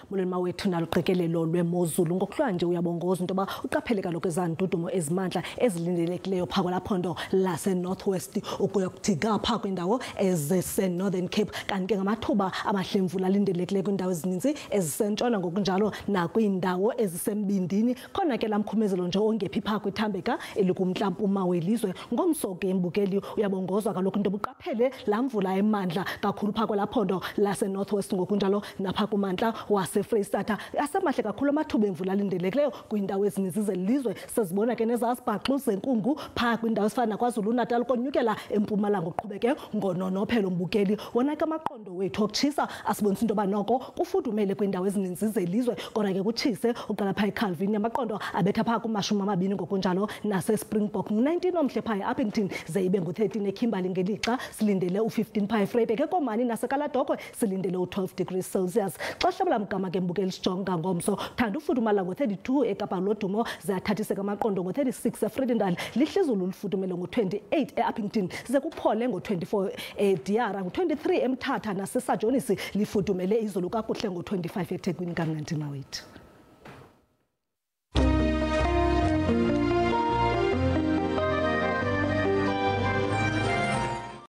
Molweni mawethu naluqikelelo lwemozulu. Ngokuhlwa nje uyabongoza into yoba uqaphele kaloku ezandudumo ezimandla ezilindelekileyo phaa kwelaa lase-North West ukuya kuthi ngapha kwiindawo ezise-Northern Cape. Kanti ke ngamathuba amahle emvula alindelekileyo kwiindawo ezininzi ezisentshona ngokunjalo nakwiindawo ezisembindini. Khona ke laa mkhumezelo nje ongephi phaa kwithambeka elikumntla-mpuma welizwe. Ngomso ke mbukeli uyabongozwa kaloku into yoba uqaphele laa mvula emandla kakhulu phaa kwelaa phondo lase-North West ngokunjalo naphaa kumantla waseFreyistata. Asemahle kakhulu amathuba emvula alindelekileyo kwiindawo ezininzi zelizwe. Sezibona ke nezazibhaxu zenkungu phaa kwiindawo ezifana naKwaZulu-Natal konyukela eMpumalanga uqhubeke ngononophelo mbukeli. Wona ke amaqondo wethu okutshisa asibonisa into yoba noko kufudumele kwiindawo ezininzi zelizwe, kodwa ke kutshise uqala phaa eCalvinia amaqondo abetha phaa kuma-20 ngokunjalo naseSpringbok. Ngu-19 omhle phaa eUppington ze ibe ngu-13 eKimberley ngelixa silindele u-15 phaa eVryburg. EKomani naseKaladokwe silindele u-12 degrees Celsius. Xa hlabela mgama ke mbukeli sijonga ngomso, thanda ufudumala ngo-32 eKapa Lodumo, ziyathathiseka amaqondo ngo-36 eVredendal, lihlizulu lifudumele ngo-28 eUppington, ze kuphole ngo-24 eDiara, ngo-23 eMthatha naseSajonisi lifudumele izulu kakuhle ngo-25 eThekwini. Kamnandi mawethu.